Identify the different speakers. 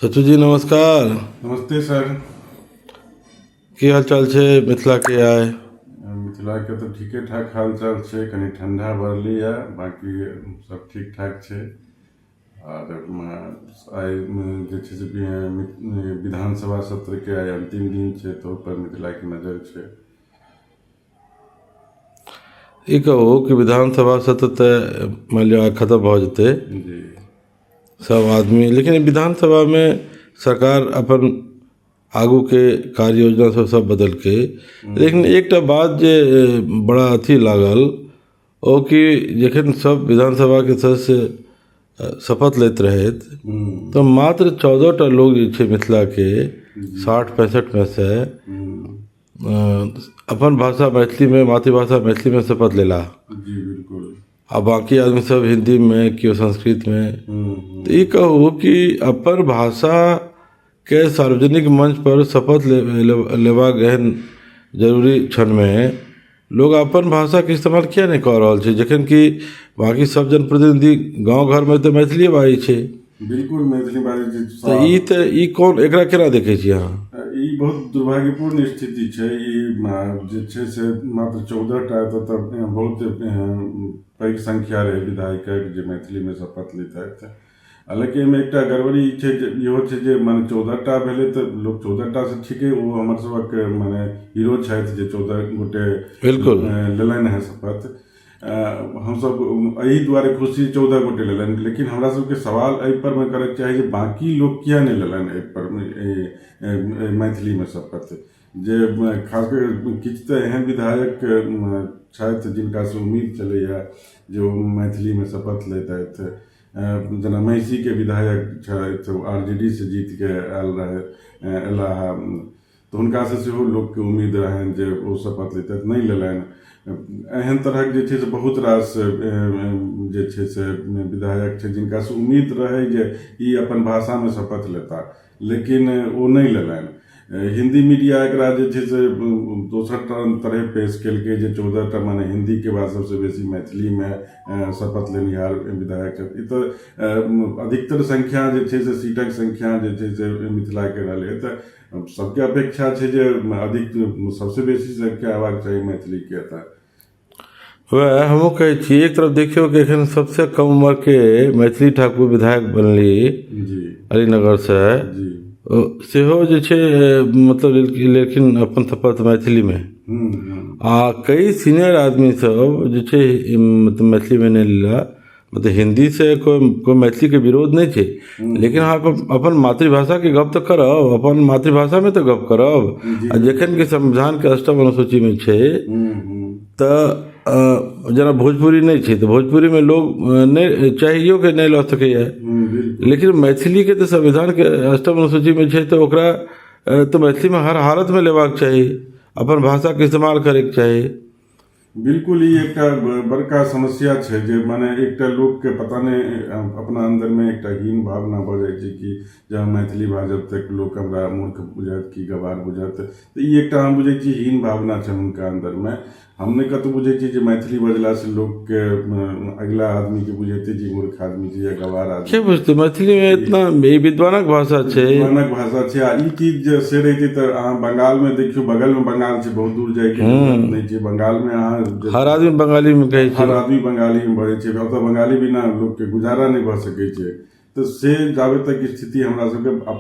Speaker 1: सचू जी नमस्कार।
Speaker 2: नमस्ते सर।
Speaker 1: की हाल चाल छै मिथिलाके आइ?
Speaker 2: मिथिलाके तऽ ठीके ठाक हाल चाल छै, कनि ठण्डा बढ़लैए, बाँकी सब ठीक ठाक छै। आर आइ जे छै से विधानसभा सत्रके आइ अन्तिम दिन छै, तऽ ओहिपर मिथिलाके नजर छै।
Speaker 1: ई कहू कि विधानसभा सत्र तऽ मानि लिअ आइ खतम भऽ जेतै।
Speaker 2: जी।
Speaker 1: सब आदमी, लेकिन विधानसभामे सरकार अपन आगूके कार्य योजना सब सब बदलकै, लेकिन एकटा बात जे बड़ा अथी लागल ओ कि जखन सब विधानसभाके सदस्य शपथ लैत रहथि तऽ मात्र 14 टा लोग जे छै मिथिलाके 60-65 से अपन भाषा मैथिलीमे, मातृभाषा मैथिलीमे शपथ लेला।
Speaker 2: जी बिल्कुल।
Speaker 1: आ बाँकी आदमी सब हिन्दीमे, केओ संस्कृतमे। तऽ ई कहू कि अपन भाषाके सार्वजनिक मंच पर शपथ लेबाक एहन जरूरी क्षणमे लोग अपन भाषाके इस्तेमाल किया नहि कऽ रहल छै, जखन कि बाँकी सब जनप्रतिनिधि गाँव घरमे तऽ मैथिलीए बाजै छै।
Speaker 2: बिल्कुल मैथिली बाजै छै।
Speaker 1: तऽ ई तऽ ई कोन, एकरा केना देखै छियै अहाँ?
Speaker 2: ई बहुत दुर्भाग्यपूर्ण स्थिति छै। ई जे छै से मात्र 14 टा तऽ बहुत पैघ संख्या रहै विधायकक जे मैथिलीमे शपथ लैतथि। हालाँकि एहिमे एकटा गड़बड़ी ई छै जे इहो छै जे मने 14 टा भेलै तऽ लोक 14 टा से ठीके ओ हमर सबक मने हीरो छथि जे 14 गोटे
Speaker 1: बिल्कुल
Speaker 2: लेलनि हेँ शपथ। हमसब एहि दुआरे खुशी 14 गोटे लेलनि, लेकिन हमरा सबके सवाल एहि पर मे करैके चाही जे बाँकी लोक किया नहि लेलनि एहि पर मैथिलीमे शपथ। जे खास कऽ किछु तऽ एहन विधायक छथि जिनकासँ उम्मीद छलैए जे ओ मैथिलीमे शपथ लैतथि, जेना महिषीके विधायक छथि, RJD से जीतके आयल रहै अयलाह, तऽ हुनकासँ सेहो लोकके उम्मीद रहनि जे ओ शपथ लैतथि, नहि लेलनि। एहन तरहक जे छै से बहुत रास जे छै से विधायक छै जिनकासँ उम्मीद रहै जे ई अपन भाषामे शपथ लेता, लेकिन ओ नहि लेलनि। हिन्दी मीडिया एकरा जे छै से दोसर तरहे पेश केलकै जे 14 टा माने हिन्दीके बाद सबसँ बेसी मैथिलीमे शपथ लेनिहार विधायक छथि। ई तऽ अधिकतर संख्या जे छै से सीटक संख्या जे छै से मिथिलाके रहलै, तऽ सबके अपेक्षा छै जे अधिक सबसँ बेसी संख्या हेबाक चाही मैथिलीके एतऽ।
Speaker 1: वएह हमहूँ कहै छी, एक तरफ देखियौ कि एखन सबसँ कम उम्रके मैथिली ठाकुर विधायक बनली
Speaker 2: जी
Speaker 1: अलीनगरसँ,
Speaker 2: जी
Speaker 1: सेहो जे छै मतलब लेकिन अपन शपथ मैथिलीमे। आ कई सीनियर आदमी सब जे छै मतलब मैथिलीमे नहि लेला, मतलब हिन्दीसँ कोइ कोइ मैथिलीके विरोध नहि छै, लेकिन अहाँ अपन मातृभाषाके गप तऽ करब, अपन मातृभाषामे तऽ गप करब। आ जखन कि संविधानके अष्टम अनुसूचीमे छै तऽ जेना भोजपुरी नहि छै तऽ भोजपुरीमे लोक नहि चाहियो के नहि लऽ सकैए, लेकिन मैथिलीके तऽ संविधानके अष्टम अनुसूचीमे छै तऽ ओकरा तऽ मैथिलीमे हर हालतमे लेबाक चाही, अपन भाषाके इस्तेमाल करैके चाही।
Speaker 2: बिल्कुल, ई एकटा बड़का समस्या छै जे मने एकटा लोकके पता नहि अपना अन्दरमे एकटा हीन भावना भऽ जाइ छै कि जे हम मैथिली बाजब तऽ लोक हमरा मूर्ख बुझत कि गवार बुझत। तऽ ई एकटा हम बुझै छी हीन भावना छै हुनका अन्दरमे। हम नहि कतहु बुझै छी जे मैथिली बजलासँ लोकके अगिला आदमीके बुझेतै जे मूर्ख आदमी छै या गवार आदमी
Speaker 1: के बुझतै। मैथिलीमे इतना ई विद्वानक भाषा छै,
Speaker 2: विद्वानक भाषा छै। आ ई चीज जे से रहितै तऽ अहाँ बंगालमे देखियौ, बगलमे बंगाल छै, बहुत दूर जाइके जरूरत नहि छै। बंगालमे अहाँ
Speaker 1: हर आदमी बंगालीमे कहै छै,
Speaker 2: हर आदमी बंगालीमे बजै छै, ओतऽ बंगाली बिना लोकके गुजारा नहि भऽ सकै छै। तऽ से जाबे तक स्थिति हमरा सबके अपन